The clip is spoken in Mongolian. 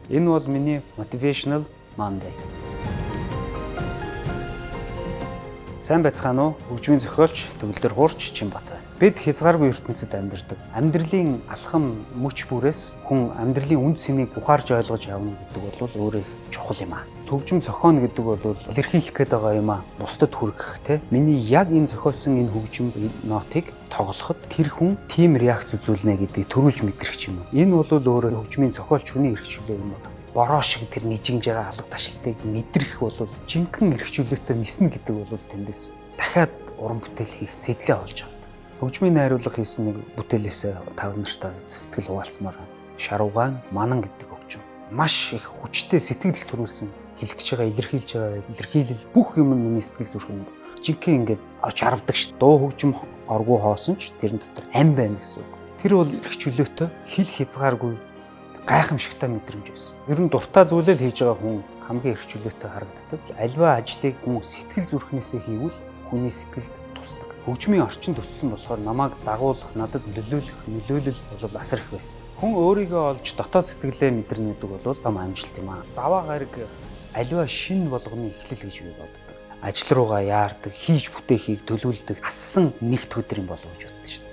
Энэ бол миний Motivational Monday. Сайн байцгаана уу? Хөгжмийн зохиолч Төгөлдөр хуурч Чинбат байна. Бид хязгааргүй ертөнцид амьдардаг. Амьдралын алхам мөч бүрээс хүн амьдралын үн цэнийг ухаарж ойлгож явна гэдэг бол өөрөө их чухал юм аа. Хөгжим зохионо гэдэг бол илэрхийлэх гээд байгаа юм аа. Бусдад хүргэх те. Миний яг энэ зохиосон энэ хөгжим нотыг тоглоход тэр хүн тийм реакц үзүүлнэ гэдгийг төрүүлж мэдрэх юм уу. Энэ бол өөрөө хөгжмийн зохиолч хүний эрх чөлөө юм байна. Бороо шиг тэр нижинж байгаа алга ташлтыг мэдрэх бол жинхэнэ эрх чөлөөтэй мэснэ гэдэг бол тэндээс дахиад уран бүтээл хийх сэтлээ олж авдаг. Хөгжмийн найруулга хийсэн нэг бүтээлээсээ та нартай сэтгэл хуваалцмаар байна. Шаруугаан манан гэдэг хөгжим. Маш их хүчтэй сэтгэл төрүүлсэн хэлэх гэж байгаа, илэрхийлж байгаа илэрхийлэл бүх юм миний сэтгэл зүрхэнд жинхэнэ ингээд оч харвдаг ш. Дуу хөгжим оргуу хоосон ч тэрэн дотор ам байна гэсэн үг. Тэр бол эрх чөлөөтэй хил хязгааргүй гайхамшигтай мэдрэмж байсан. Ер нь дуртай зүйлээ л хийж байгаа хүн хамгийн эрх чөлөөтэй харагддаг. Альва ажлыг хүн сэтгэл зүрхнээсээ хийвэл хүний сэтгэлд тусдаг. Хөгжмийн орчинд өссөн болохоор намайг дагуулах, надад нөлөөлөх нөлөөлөл бол асар их байсан. Хүн өөрийгөө олж дотоод сэтгэлээ мэдэрнэ гэдэг бол том амжилт юм аа. Даваа гариг альва шин болгоны эхлэл гэж би боддог. Ажил руугаа яардаг, хийж бүтээхийг төлөвлөдөг, ассан нэгт өдөр юм болов гэж боддог шүү дээ.